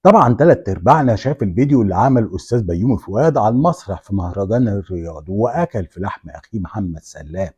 طبعا تلات ارباعنا شاف الفيديو اللي عمل الاستاذ بيومي فؤاد على المسرح في مهرجان الرياض، واكل في لحم اخيه محمد سلام.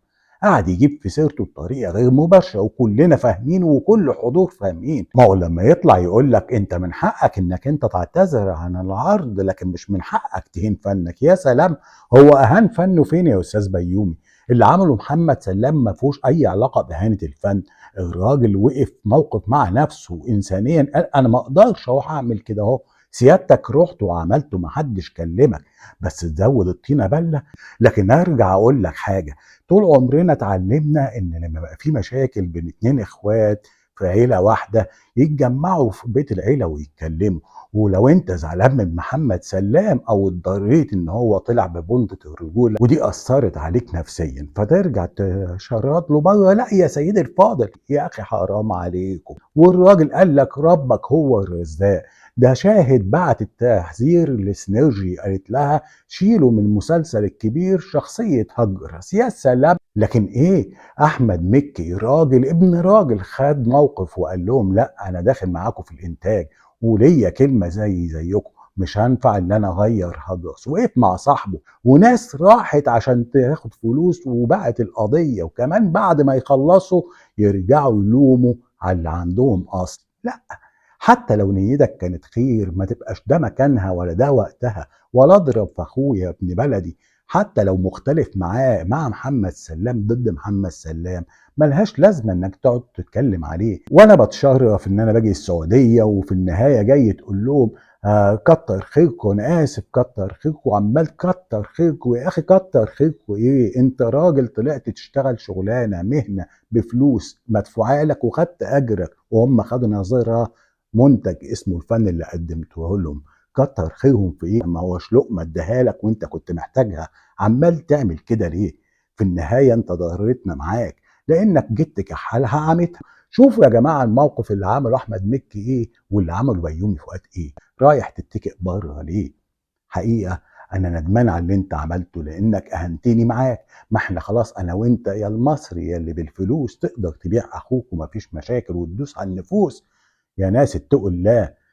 قعد يجيب في سيرته بطريقة غير مباشرة، وكلنا فاهمين وكل حضور فاهمين. ما هو لما يطلع يقول لك انت من حقك انك انت تعتذر عن العرض، لكن مش من حقك تهين فنك. يا سلام، هو اهان فنه فين يا استاذ بيومي؟ اللي عمله محمد سلام ما فيهوش اي علاقة باهانه الفن. الراجل وقف موقف مع نفسه انسانيا، قال انا ما اقدرش اروح اعمل كده اهو، سيادتك رحت وعملت ومحدش كلمك، بس تزود الطينه بله. لكن ارجع اقول لك حاجة، طول عمرنا اتعلمنا ان لما بقى في مشاكل بين اتنين اخوات في عيله واحدة يتجمعوا في بيت العيلة ويتكلموا. ولو انت زعلان من محمد سلام او اتضريت ان هو طلع ببنطة الرجولة ودي اثرت عليك نفسيا فترجع تشرط له بره، لا يا سيدي الفاضل، يا اخي حرام عليكم. والراجل قال لك ربك هو الرزاق. ده شاهد بعت التحذير لسينرجي، قالت لها شيلوا من المسلسل الكبير شخصية هجرس. يا سلام. لكن ايه، احمد مكي راجل ابن راجل، خد موقف وقال لهم لا انا داخل معاكم في الانتاج وليا كلمة زي زيكم، مش هنفع ان انا اغير هجرس. وقف مع صاحبه، وناس راحت عشان تاخد فلوس وبعت القضية، وكمان بعد ما يخلصوا يرجعوا يلوموا على اللي عندهم اصل. لا، حتى لو نيتك كانت خير ما تبقاش ده مكانها ولا ده وقتها، ولا اضرب في اخويا ابن بلدي حتى لو مختلف معاه، مع محمد سلام ضد محمد سلام، ملهاش لازمه انك تقعد تتكلم عليه. وانا بتشرف ان انا باجي السعودية وفي النهاية جاي تقول لهم كتر خيركم، انا اسف، كتر خيركم، وعمال كتر خيركم. يا اخي كتر خيركم ايه؟ انت راجل طلعت تشتغل شغلانة مهنة بفلوس مدفوعة لك وخدت اجرك، وهم خدوا نظيرها منتج اسمه الفن اللي قدمته لهم. كتر خيرهم في ايه؟ ما هوش لقمة اداها لك وانت كنت محتاجها، عمال تعمل كده ليه؟ في النهاية انت ضررتنا معاك لانك جيت تكحلها عمتها. شوفوا يا جماعة الموقف اللي عمله احمد مكي ايه واللي عمله بيومي فؤاد ايه. رايح تتكئ بره ليه؟ حقيقة انا ندمان على اللي انت عملته لانك اهنتني معاك. ما احنا خلاص انا وانت يا المصري يا اللي بالفلوس تقدر تبيع اخوك ومفيش مشاكل وتدوس على النفوس. يا ناس اتقوا الله.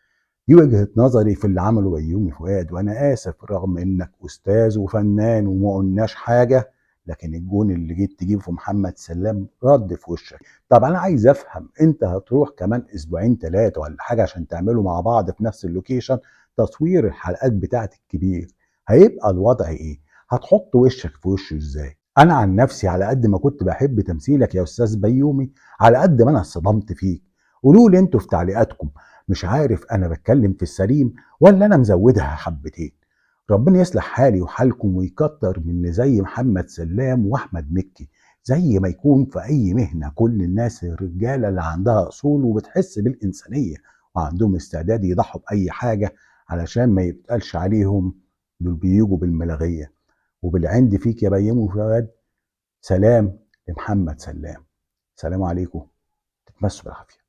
دي وجهة نظري في اللي عمله بيومي فؤاد، وانا اسف رغم انك استاذ وفنان وما قلناش حاجة، لكن الجون اللي جيت تجيبه في محمد سلام رد في وشك. طب انا عايز افهم، انت هتروح كمان اسبوعين 3 ولا حاجة عشان تعملوا مع بعض في نفس ال location تصوير الحلقات بتاعت الكبير، هيبقى الوضع ايه؟ هتحط وشك في وشه ازاي؟ انا عن نفسي على قد ما كنت بحب تمثيلك يا استاذ بيومي، على قد ما انا اتصدمت فيك. قولوا لي انتوا في تعليقاتكم، مش عارف انا بتكلم في السليم ولا انا مزودها حبتين. ربنا يصلح حالي وحالكم ويكتر من زي محمد سلام واحمد مكي، زي ما يكون في اي مهنة كل الناس الرجالة اللي عندها اصول وبتحس بالانسانية وعندهم استعداد يضحوا باي حاجة علشان ما يتقالش عليهم دول بيجوا بالملغيه. وبالعند فيك يا بيومي فؤاد. سلام لمحمد سلام. سلام عليكم، تتمسوا بالعافية.